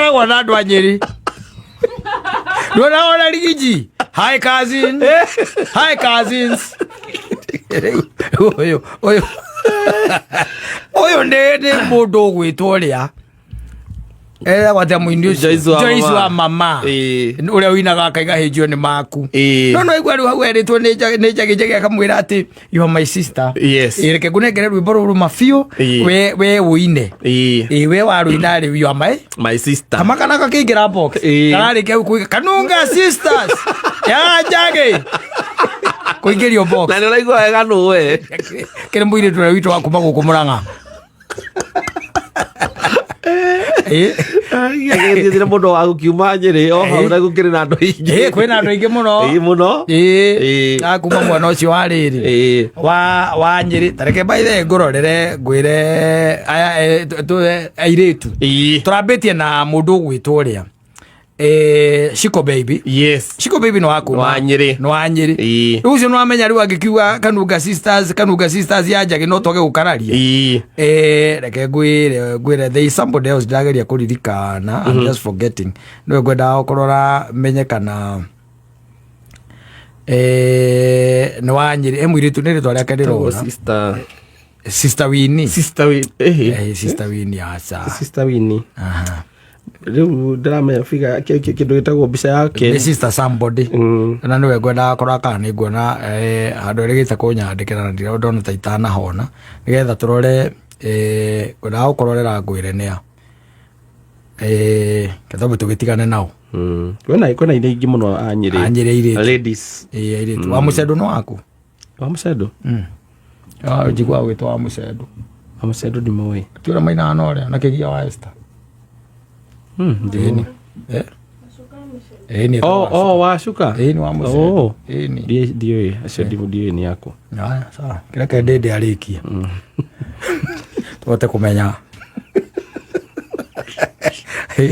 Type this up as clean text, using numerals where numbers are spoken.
Tũkoragwo na andũ a Nyĩrĩ. Ndũona ona Rigiji. Hi cousin. Hi cousins. Rĩu, Ũyũ ũyũ ũyũ nĩ mũndũ ũgwĩtwo ũrĩa etagwo atĩa mũini ũcio Joyce wa Joyce Mama. wa mama Ĩĩ. ũrĩa ũinaga akaiga hĩnjio nĩ maku Ĩĩ. no no igua rĩu hau erĩtwo nĩ Njagĩ Njagĩ akamwĩra atĩ you are my sister. Yes. Ĩĩ, reke ngũnengere rwĩmbo rũrũ mabiũ Ĩĩ. we ũine. Ĩĩ. Ĩĩ, we warũina rĩu you are my My sister. kama kana kakĩingĩra box. Ĩĩ. Kararĩkia hau kuiga Kanunga sisters ya Njagĩ kũingĩrio box. Na nĩ ũraigua wega nũ we. Kĩrĩ mũirĩtu ũrĩa witũ wa kuma gũkũ Mũrang'a. Ĩĩ. Gĩthiĩthire mũndũ wa gũkiuma Nyĩrĩ o hau na gũkĩrĩ na andũ aingĩ. Ĩĩ, kwĩna andũ aingĩ mũno. Ĩĩ mũno. Ĩĩ. Ĩĩ. Na kuma mwena ũcio wa rĩrĩ. Ĩĩ. Wa Nyĩrĩ tareke baithe ngũrorere ngwĩre aya airĩtu. Ĩĩ. Tũrambĩtie na mũndũ ũgwĩtwo ũrĩa Shiko Baby. Yes. Shiko Baby nĩ wa kuma Wa Nyĩrĩ. Nĩ wa Nyĩrĩ. Ĩĩ. Rĩu ũcio nĩwamenya rĩu angĩkiuga Kanunga Sisters, Kanunga Sisters ya Njagĩ no twage gũkararia. Ĩĩ. Reke ngwĩre there is somebody else ndĩrageria kũririkana. I'm just forgetting. Nĩwe ngwendaga kũrora menye kana nĩ wa Nyĩrĩ. Mũirĩtu nĩ rĩtwa rĩake ndĩrona. Sister. Sister Winnie. Sister Winnie. Sister Winnie aca. Sister Winnie. Aha. Rĩu ndĩramenya figa kĩndũ gĩtagwo mbica yake. Nĩ sister somebody. Na nĩwe ngwendaga kũrora kana nĩ nguona handũ erĩgĩte kũnyandĩkĩra na ndira ndona ta itanahona nĩgetha tũrore ngwendaga gũkũrorera ngwĩre nĩa kethambe tũgĩtigane nao. Kwĩna iria ingĩ mũno a Nyĩrĩ. A Nyĩrĩ airĩtu. Ladies. Ĩĩ, airĩtu. Wa mũcendo nĩ waku? Wa mũcendo? Ah, njiguaga gwĩtwo wa mũcendo. Wa mũcendo ndimũĩ. Ti ũrĩa mainaga na ũrĩa na kĩgia wa Esther. Ndimũĩ. Ĩni. Eh? Ĩni. Oh, oh, wa cuka? Ĩni wa mũcendo. Oh. Ĩni. Ndiũĩ, acio ndiũĩ nĩ akwa. Haya, sawa. Kĩreke ndĩndĩ arĩkie. Tũhote kũmenya.